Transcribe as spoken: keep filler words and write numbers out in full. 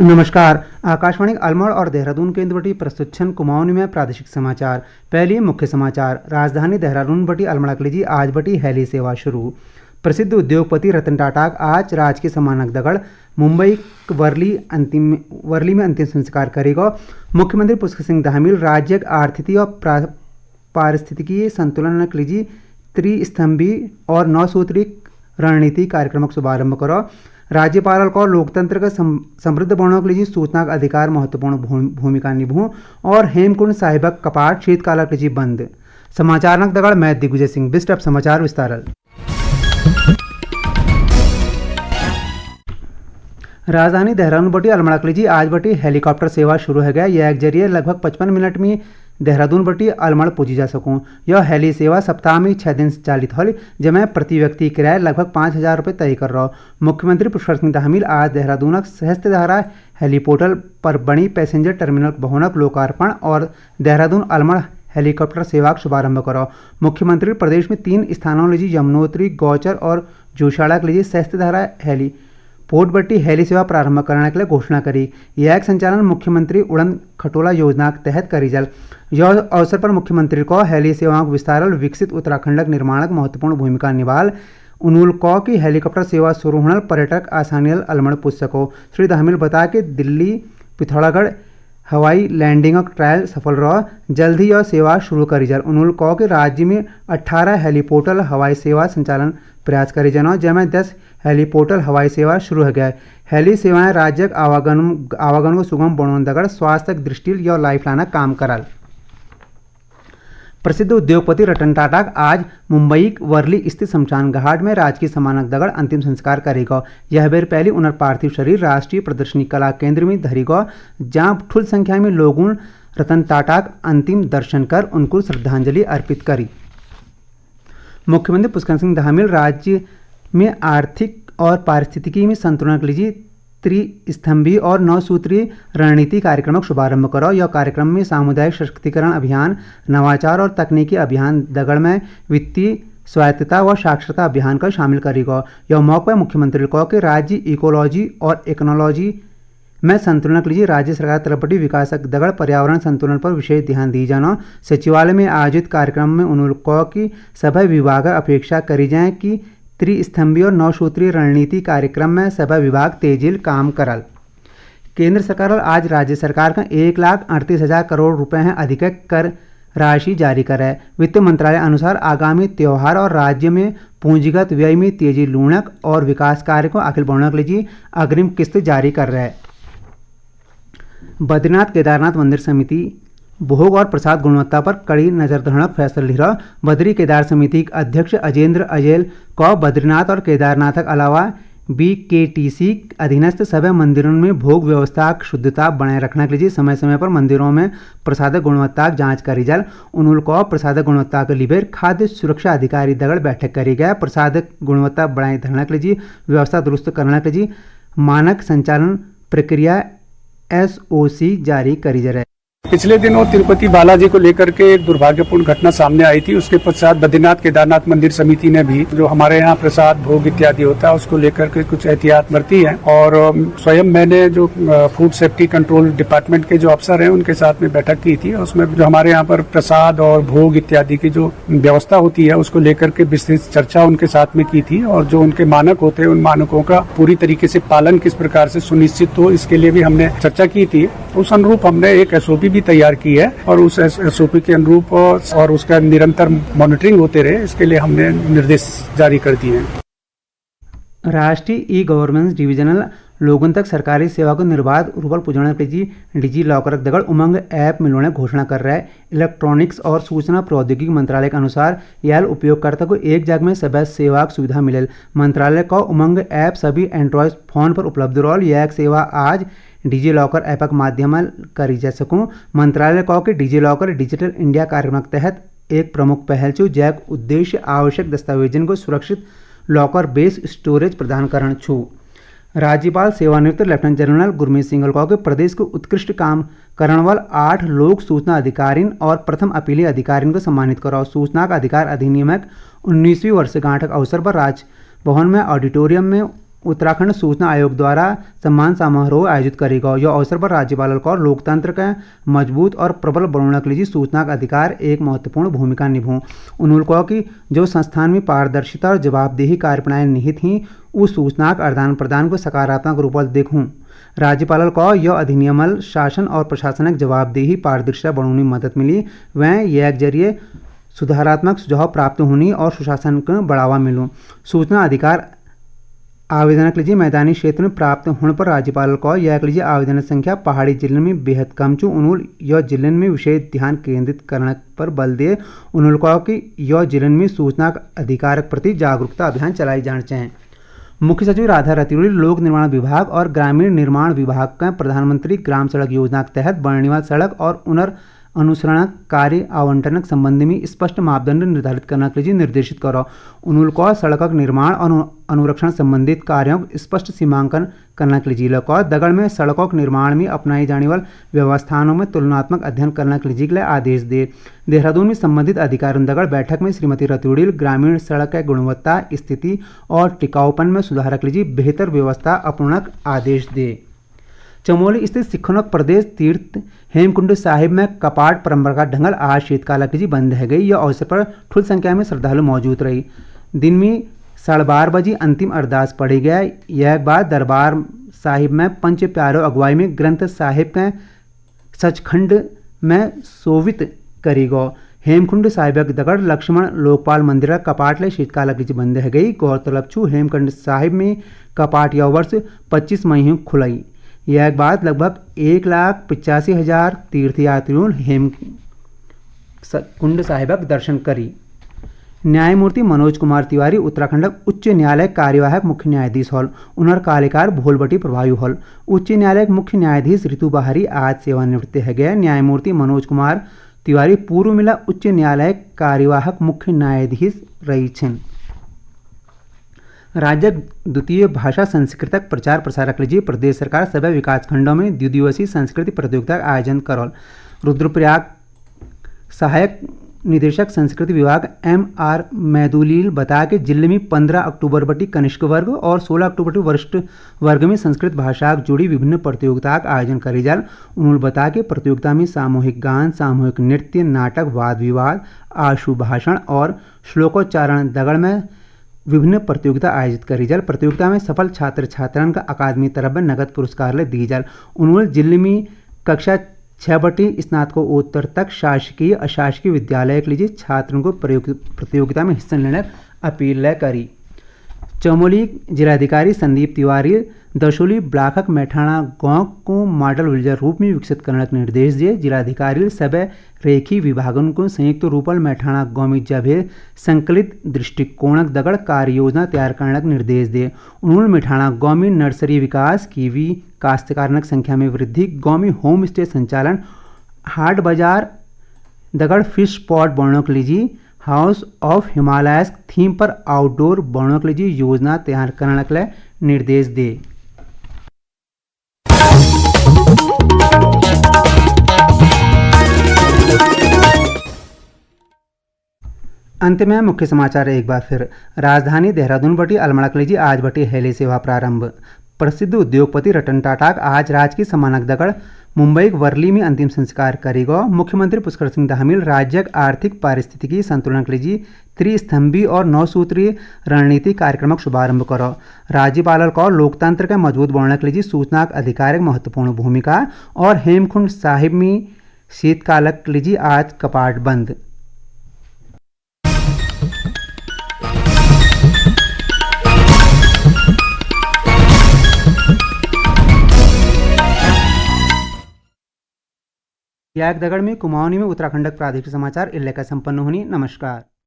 नमस्कार, आकाशवाणी अलमोड़ और देहरादून केंद्र बटी प्रस्तुत छन कुमाऊनी में प्रादेशिक समाचार। पहली मुख्य समाचार। राजधानी देहरादून बटी अलमड़क लीजी आज बटी हेली सेवा शुरू। प्रसिद्ध उद्योगपति रतन टाटाक आज राजकीय सम्मानक दगड़ मुंबई वर्ली अंतिम, वर्ली में अंतिम संस्कार करेगा। मुख्यमंत्री पुष्कर सिंह धामील राज्य आर्थिकी और प्रा-, पारिस्थितिकी संतुलन लीजी त्रिस्तंभी और नौ सूत्री रणनीति कार्यक्रम का शुभारंभ करो। राज्यपाल को लोकतंत्र का सम-, समृद्ध बनने के लिए सूचना का अधिकार महत्वपूर्ण भूम-, भूमिका निभू और हेमकुंड साहिब का कपाट शीतकाल के लिए बंद। समाचार नक दगड़ मैं दिग्विजय सिंह बिस्ट। अब समाचार विस्तार। राजधानी देहरादून बटी अलमड़क लीजी आज बटी हेलीकॉप्टर सेवा शुरू है गया। यह एक जरिए लगभग पचपन मिनट में देहरादून बटी अलमड़ पुजी जा सकूं। यह हेली सेवा सप्ताह में छह दिन संचालित होली, जमे प्रति व्यक्ति किराया लगभग पाँच हजार रुपये तय कर रहो। मुख्यमंत्री पुष्कर सिंह धामील आज देहरादून सहस्त्रधारा हेलीपोर्टल पर बनी पैसेंजर टर्मिनल भवनक लोकार्पण और देहरादून अलमड़ हेलीकॉप्टर सेवा का शुभारंभ करो। मुख्यमंत्री प्रदेश में तीन स्थानों लीजी यमुनोत्री, गौचर और जोशाड़ा के लिए सहस्त्रधारा हेली पोर्ट बट्टी हेली सेवा प्रारंभ करने के लिए घोषणा करी। यह एक संचालन मुख्यमंत्री उड़न खटोला योजना के तहत करी जल। यह अवसर पर मुख्यमंत्री को हेली सेवाओं के विस्तार और विकसित उत्तराखंड के निर्माण की महत्वपूर्ण भूमिका निभाल। उन्होंने कहा कि हेलीकॉप्टर सेवा शुरू होने पर्यटक आसानी से अलमड़ पुज सको। श्री धामील बता कि दिल्ली पिथौरागढ़ हवाई लैंडिंग का ट्रायल सफल रहा। जल्द ही यह सेवा शुरू करी जल। उन्होंने कहा कि राज्य में अठारह हेलीपोर्टल हवाई सेवा संचालन प्रयास करे जाना, जैमें दस हेलीपोर्टल हवाई सेवा शुरू हो गया। हेली सेवाएं राज्य आवागन, आवागन को सुगम बनोन दगड़ स्वास्थ्य दृष्टि या लाइफलाइन काम करल। प्रसिद्ध उद्योगपति रतन टाटा आज मुंबई वर्ली स्थित शमशान घाट में राजकीय सम्मानक दगड़ अंतिम संस्कार करेगा। यह बेर पहली उनर पार्थिव शरीर राष्ट्रीय प्रदर्शनी कला केंद्र में धरी गो, जहां ठुल संख्या में लोगों रतन टाटाक अंतिम दर्शन कर उनको श्रद्धांजलि अर्पित करी। मुख्यमंत्री पुष्कर सिंह धामील राज्य में आर्थिक और पारिस्थितिकी में संतुलन के लिए त्रिस्तंभी और नौ सूत्रीय रणनीति कार्यक्रम का शुभारंभ करो। यह कार्यक्रम में सामुदायिक सशक्तिकरण अभियान, नवाचार और तकनीकी अभियान दगड़ में वित्तीय स्वायत्तता व साक्षरता अभियान का शामिल करेगा। यह मौके पर मुख्यमंत्री ने कहा कि राज्य इकोलॉजी और इकोनॉलॉजी में संतुलन के लिए राज्य सरकार तरफ बटी विकास दगड़ पर्यावरण संतुलन पर विशेष ध्यान दी जाना। सचिवालय में आयोजित कार्यक्रम में उन्होंने कहा कि सभी विभाग अपेक्षा करी जाए कि त्रिस्तंभीय और नौ सूत्रीय रणनीति कार्यक्रम में सभी विभाग तेजिल काम करल। केंद्र सरकार आज राज्य सरकार का एक लाख अड़तीस हजार करोड़ रुपए हैं अधिक कर राशि जारी करे। वित्त मंत्रालय अनुसार आगामी त्योहार और राज्य में पूंजीगत व्यय में तेजी लूणक और विकास कार्य को आखिल बढ़ाने के लिए अग्रिम किस्त जारी कर रहे। बद्रीनाथ केदारनाथ मंदिर समिति भोग और प्रसाद गुणवत्ता पर कड़ी नजर धरने का फैसला लिख रहा। बद्री केदार समिति के अध्यक्ष अजेंद्र अजेल को बद्रीनाथ और केदारनाथ के अलावा बीकेटीसी अधीनस्थ सभी मंदिरों में भोग व्यवस्था की शुद्धता बनाए रखने के लिए समय समय पर मंदिरों में प्रसाद गुणवत्ता की जांच करी जाल। उन्होंने कहा, प्रसाद गुणवत्ता के लिए खाद्य सुरक्षा अधिकारी दगड़ बैठक करी गया। प्रसाद गुणवत्ता बनाए धरने के लिए व्यवस्था दुरुस्त करने के लिए मानक संचालन प्रक्रिया एसओसी जारी करी जा रही। पिछले दिनों तिरुपति बालाजी को लेकर के एक दुर्भाग्यपूर्ण घटना सामने आई थी। उसके पश्चात बद्रीनाथ केदारनाथ मंदिर समिति ने भी जो हमारे यहाँ प्रसाद भोग इत्यादि होता है, उसको लेकर के कुछ एहतियात बरती है। और, अम, स्वयं मैंने जो, अ, फूड सेफ्टी कंट्रोल डिपार्टमेंट के जो अफसर हैं, उनके साथ में बैठक की थी। उसमें जो हमारे यहाँ पर प्रसाद और भोग इत्यादि की जो व्यवस्था होती है, उसको लेकर के विस्तृत चर्चा उनके साथ में की थी और जो उनके मानक होते हैं, उन मानकों का पूरी तरीके से पालन किस प्रकार से सुनिश्चित हो, इसके लिए भी हमने चर्चा की थी। उस अनुरूप हमने एक एसओपी भी तैयार की है और उस एस-, एसओपी के अनुरूप और, और उसका निरंतर मॉनिटरिंग होते रहे, इसके लिए हमने निर्देश जारी कर दिए हैं। राष्ट्रीय ई गवर्नेंस डिवीजनल लोगों तक सरकारी सेवा को निर्बाध रूप पुजाने के लिए डिजी लॉकर दगड़ उमंग ऐप मिलने घोषणा कर रहा है। इलेक्ट्रॉनिक्स और सूचना प्रौद्योगिकी मंत्रालय के अनुसार, यह उपयोगकर्ता को एक जगह में सभी सेवा की सुविधा मिले। मंत्रालय का उमंग ऐप सभी एंड्रॉयड फोन पर उपलब्ध रहो। यह सेवा आज डिजी लॉकर ऐप के माध्यम करी जा सकूं। मंत्रालय का कि डिजी लॉकर डिजिटल इंडिया कार्यक्रम के तहत एक प्रमुख पहल छु, जैक उद्देश्य आवश्यक दस्तावेजन को सुरक्षित लॉकर बेस्ड स्टोरेज प्रदान करण छु। राज्यपाल सेवानिवृत्त लेफ्टिनेंट जनरल गुरमीत सिंह ने कहा कि प्रदेश को उत्कृष्ट काम करण वाल आठ लोक सूचना अधिकारिन और प्रथम अपीली अधिकारिन को सम्मानित करो। सूचना का अधिकार अधिनियम के उन्नीसवीं वर्षगांठ के अवसर पर राजभवन में ऑडिटोरियम में उत्तराखंड सूचना आयोग द्वारा सम्मान समारोह आयोजित करी गौ। यो अवसर पर राज्यपाल कौ लोकतंत्र के मजबूत और प्रबल बनौने के लिए सूचना का अधिकार एक महत्वपूर्ण भूमिका निभाऊं। उन्होंने कहा कि जो संस्थान में पारदर्शिता और जवाबदेही कार्य प्रणाली निहित ही, उस सूचना का आदान प्रदान को सकारात्मक रूप से देखूं। राज्यपाल कौ यह अधिनियमल शासन और प्रशासनिक जवाबदेही पारदर्शिता बढ़ाने में मदद मिली। वह यह जरिए सुधारात्मक सुझाव प्राप्त होने और सुशासन को बढ़ावा मिलूं। सूचना अधिकार आवेदनक लिए मैदानी क्षेत्र में प्राप्त होने पर राज्यपाल कौ यह लिए आवेदन संख्या पहाड़ी जिले में बेहद कम चु। उन्होंने यह जिले में विशेष ध्यान केंद्रित करने पर बल दिए। उन्होंने कहा कि यह जिले में सूचना अधिकार के प्रति जागरूकता अभियान चलाई जाना चाहिए। मुख्य सचिव राधा रतुड़ी लोक निर्माण विभाग और ग्रामीण निर्माण विभाग का प्रधानमंत्री ग्राम सड़क योजना के तहत बनने वाली सड़क और उनर अनुसरण कार्य आवंटन संबंधी में स्पष्ट मापदंड निर्धारित करने के लिए निर्देशित करो। उन्होंने कहा सड़क निर्माण और अनु-, अनुरक्षण संबंधित कार्यों को स्पष्ट सीमांकन करने के लिए जिला कहा दगड़ में सड़कों के निर्माण में अपनाई जाने वाली व्यवस्थाओं में तुलनात्मक अध्ययन करने के लिए जिले आदेश दे। देहरादून में संबंधित अधिकारियों दगड़ बैठक में श्रीमती रतुड़ी ग्रामीण सड़क की गुणवत्ता, स्थिति और टिकाऊपन में सुधार के लिए बेहतर व्यवस्था अपनाने का आदेश दे। चमोली स्थित सिखोनक प्रदेश तीर्थ हेमकुंड साहिब में कपाट परंपरा का ढंगल आज शीतकाल की जी बंद है गई। यह अवसर पर ठुल संख्या में श्रद्धालु मौजूद रही। दिन में साढ़े बारह बजे अंतिम अरदास पढ़ी गया। यह बाद दरबार साहिब में पंच प्यारों अगुवाई में ग्रंथ साहिब के सचखंड में शोभित करी गो। हेमकुंड साहिब के दगड़ लक्ष्मण लोकपाल मंदिर का कपाट ले शीतकाल की जी बंद है गई। गौरतलब छु हेमकुंड साहिब में कपाट यह वर्ष पच्चीस मई ही खुलाई। यह बाद लगभग एक लाख पचासी हजार तीर्थयात्रियों हेम स-, कुंड साहिब का दर्शन करी। न्यायमूर्ति मनोज कुमार तिवारी उत्तराखंड उच्च न्यायालय कार्यवाहक मुख्य न्यायाधीश हॉल, उनर कार्यकाल भोलबटी प्रभावी हॉल। उच्च न्यायालय मुख्य न्यायाधीश ऋतु बहारी आज सेवानिवृत्त है गए। न्यायमूर्ति मनोज कुमार तिवारी पूर्व मिला उच्च न्यायालय कार्यवाहक मुख्य न्यायाधीश रही छिन। राज्य द्वितीय भाषा संस्कृतक प्रचार प्रसारक लिए प्रदेश सरकार सबै विकासखंडों में द्विदिवसीय संस्कृति प्रतियोगिता का आयोजन करल। रुद्रप्रयाग सहायक निदेशक संस्कृति विभाग एम आर मैदुलील बता के जिले में पन्द्रह अक्टूबर बटी कनिष्क वर्ग और सोलह अक्टूबर बटी वरिष्ठ वर्ग में संस्कृत भाषा से जुड़ी विभिन्न प्रतियोगिता का आयोजन करी जाल। उन्होंने बता के प्रतियोगिता में सामूहिक गान, सामूहिक नृत्य, नाटक, वाद विवाद, आशु भाषण और श्लोकोच्चारण दगड़ में विभिन्न प्रतियोगिता आयोजित करी जाल। प्रतियोगिता में सफल छात्र छात्राओं का अकादमी तरफ से नगद पुरस्कार ले दी जाल। उन्होंने जिले में कक्षा छह बटी स्नातकोत्तर तक शासकीय अशासकीय विद्यालय के लिए छात्रों को प्रयोग-, प्रतियोगिता में हिस्सा लेने की अपील ले करी। चमोली जिलाधिकारी संदीप तिवारी दशोली ब्लाकक मैठाणा गांव को मॉडल विलेज रूप में विकसित करने का निर्देश दिए। जिलाधिकारी सबै रेखी विभागन को संयुक्त रूपल मैठाणा गांव में जबे संकलित दृष्टिकोणक दगड़ कार्य योजना तैयार करने का निर्देश दिए। उन्होंने मैठाणा गांव में नर्सरी विकास, कीवी काश्तकारनक संख्या में वृद्धि, गांव में होम स्टे संचालन, हाट बाजार दगड़ फिश पॉट बनोक लीजी, हाउस ऑफ हिमालयस थीम पर आउटडोर बनोक लीजी योजना तैयार करने के लिए निर्देश दे। अंत में मुख्य समाचार एक बार फिर। राजधानी देहरादून बटी अलमड़क लीजी आज बटी हेली सेवा प्रारंभ। प्रसिद्ध उद्योगपति रतन टाटाक आज राजकीय सम्मानक दगड़ मुंबई वर्ली में अंतिम संस्कार करी गो। मुख्यमंत्री पुष्कर सिंह धामील राज्यक आर्थिक पारिस्थितिकी संतुलन लीजी त्रिस्तंभी और नौ सूत्रीय रणनीति कार्यक्रमक शुभारंभ करो। राज्यपाल को लोकतंत्र के मजबूत बनने के लिए सूचना अधिकार एक महत्वपूर्ण भूमिका और हेमकुंड साहिब में शीतकालक लीजी आज कपाट बंद। याक दगड़ में कुमाऊनी में उत्तराखंडक प्रादेशिक समाचार इल्ले का संपन्न होनी। नमस्कार।